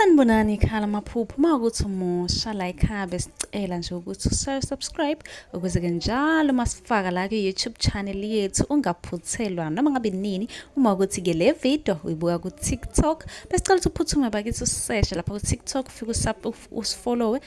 Sanibonani ekhaya lamaphupho. Uma ukuthi umusha la ekhaya besicela nje ukuthi usubscribe ukuze ke njalo masifaka la ku-YouTube channel yethu ungaphuthelwa noma ngabe nini. Uma ukuthi ke le video uyibuka ku-TikTok, besicela ukuthi uphuthume bakithi useshe lapha ku-TikTok, ufike usifollowe.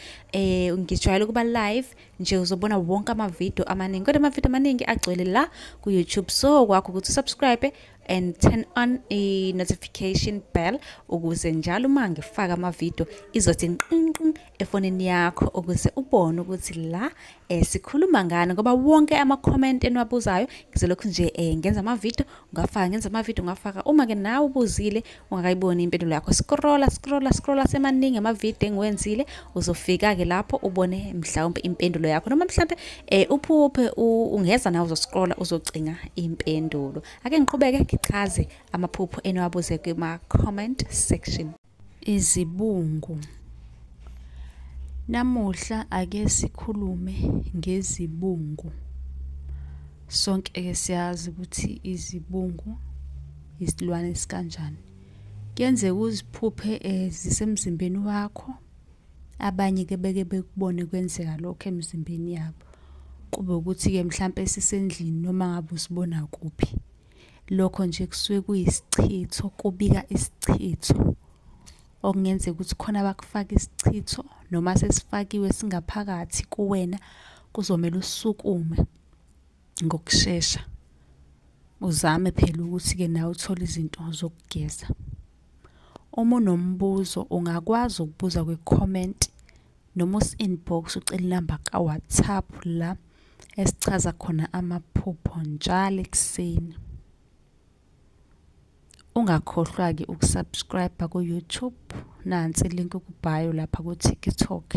Ngijwayele ukuba live nje, uzobona wonke amavidiyo amaningi, kodwa amavidiyo amaningi agcwele la ku-YouTube. So kwakho ukuthi usubscribe and turn on a notification bell ukuze njalo uma ngifaka amavidiyo izothi nqinqin efonini yakho, ukuze ubone ukuthi la sikhuluma ngani, ngoba wonke ama-comment eniwabuzayo ngizolokhu nje ngenza amavidiyo ungafaka, ngenza amavidiyo ungafaka. Uma ke nawe ubuzile ungakayiboni impendulo yakho, scrolla scrolla scrolla, semaningi amavidiyo engiwenzile, uzofika-ke lapho ubone mhlawumbe impendulo yakho, noma mhlawumbe uphuphe ungeza nawe uzoscrolla uzocinga impendulo. Ake ngiqhubeke ngichaze amaphupho eniwabuze kuma-comment section. Izibungu. Namuhla ake sikhulume ngezibungu. Sonke-ke siyazi ukuthi izibungu isilwane esikanjani. Kuyenzeka uziphuphe zisemzimbeni wakho, abanye-ke beke bekubone kwenzeka lokho emzimbeni yabo. Kube ukuthi-ke mhlampe sisendlini noma ngabe usibona kuphi. Lokho nje kusuke kuyisichitho, kubika isichitho. Okungenzeka ukuthi khona abakufaka isichitho noma sesifakiwe singaphakathi kuwena, kuzomele usukume ngokushesha. Uzame phela ukuthi-ke nawe uthole izinto zokugeza. Uma unombuzo ungakwazi ukubuza kwi-comment noma usi-inbox ucele inamba ka-WhatsApp la esichaza khona amaphupho njalo ekuseni. Ungakhohlwa-ke ukusubscribe ku-YouTube, nansi ilink ku-bio lapha ku-TikTok.